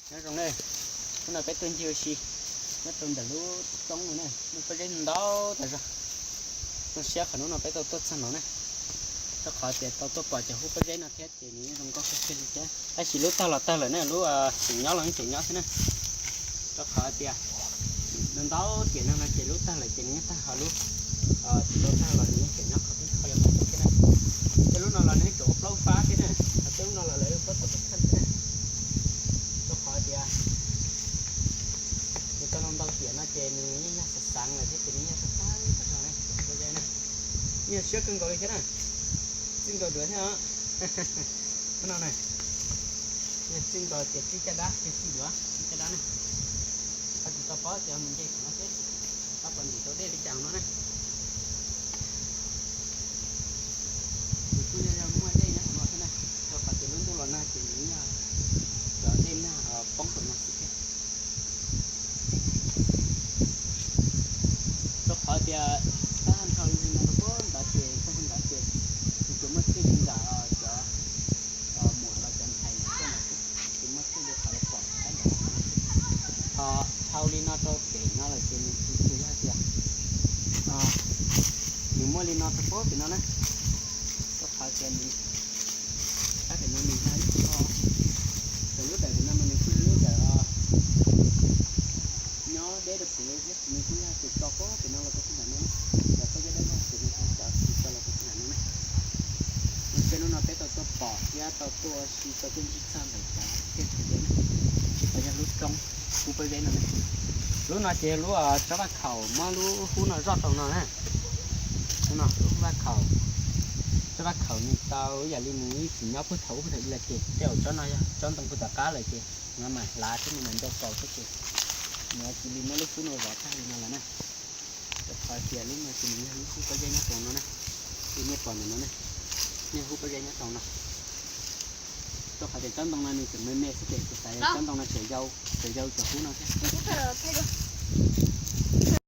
Nyob zoo ne, hnub no peb tuaj ncig ua si nyob rau ntawm lub roob no ne, muaj pob zeb ntau tas zog. Zoo siab qhov hnub no peb tau tuaj txog no ne, rau qhov tias tau tuaj pom cov hub pob zeb no thiab ces nws zoo nkauj kawg kiag li thiab. Tab sis lub tawg los tawg lawm ne, lub tseem nyob los tseem nyob thiab ne, rau qhov tias ntau ntau tiam no no ces lub tawg lawm ces nws yeej tawg, ho lub tsis tau tawg los nws yeej tseem nyob qhov tib qho yog qhov tib thiab na. Tej lub no los nws yeej tseem ua plaub fab thiab na, ho tej lub no los lawv ua plaub tawg tib thawj thiab na, rau qhov tias nws tau ntau ntau tiam no ces nws yeej yog xav xav lawm thiab ces nws yeej yog tawg tawg zog ne, cov hub pob zeb na. Yeej yog siab kawg nkaus li thiab na, txij nkaus duav thiab os. Hnub no na, yog txij nkaus tias txij caj dab, yog txij duav txij caj dab na. Ho tsis tau paub tias mus nce qhov no seb, tab pom ntim tau dej li cas no na. Nws kuj yog muaj dej nyob hauv no thiab na, rau qhov tias lub ntuj los nag ces nws yog cov dej nag poob rau no xwb thiab. Rau qhov tias tag nrho li no rau puag ntawd ces, tag nrho ntawd ces nws tsuas muaj txij li ntawm cov muam los cov ntxhais no xwb, nws tsuas muaj txij li qhov lawv pom tab ntawd no xwb. Ho dhau li no rau pem no lawm ces nws tsis tshua yog tias nws muaj li no rau puag pem no na, rau qhov tias nws, tab pem no nws yog ib qho, pem lub dawm pem no mas nws kuj yog lub dawm nyob deb rau pem thiab, nws kuj yog tus tso puag pem no los rau puag nram no na, cov pob zeb dawb vog ces nws kuj tso, tus tso los rau puag nram no na. Zoo siab hnub no peb tau tuaj pom thiab tau tuaj ua si tau tuaj ntsib txog ntawm cov tiaj thaum deb na, los yog lub roob hub pob zeb no na. Lub no ces yog lub tsob vaj khaum, muab lub hub no zoj rau no na. Lub no lub vaj khaum, tsob vaj khaum nws tau ib yam li nws ib txwm nyob puag thaum ub puag thaum i los ces tej zaum tsob no yog tsob ntoo puag tom qab lawm ces nws mam hlav thiab nws mam nto kaus thiab ces nws cia li muab lub hub no zov tag li no lawm na. Rau qhov tias lub no ces nws yog lub hub pob zeb nyob rau no na, li nej pom ntawm no na, yog hub pob zeb nyob rau no. Rau qhov tias tsob ntoo no nws tseem me me xwb ces kuv xav tias tsob ntoo no tseem yau, tseem yau cov hub no thiab.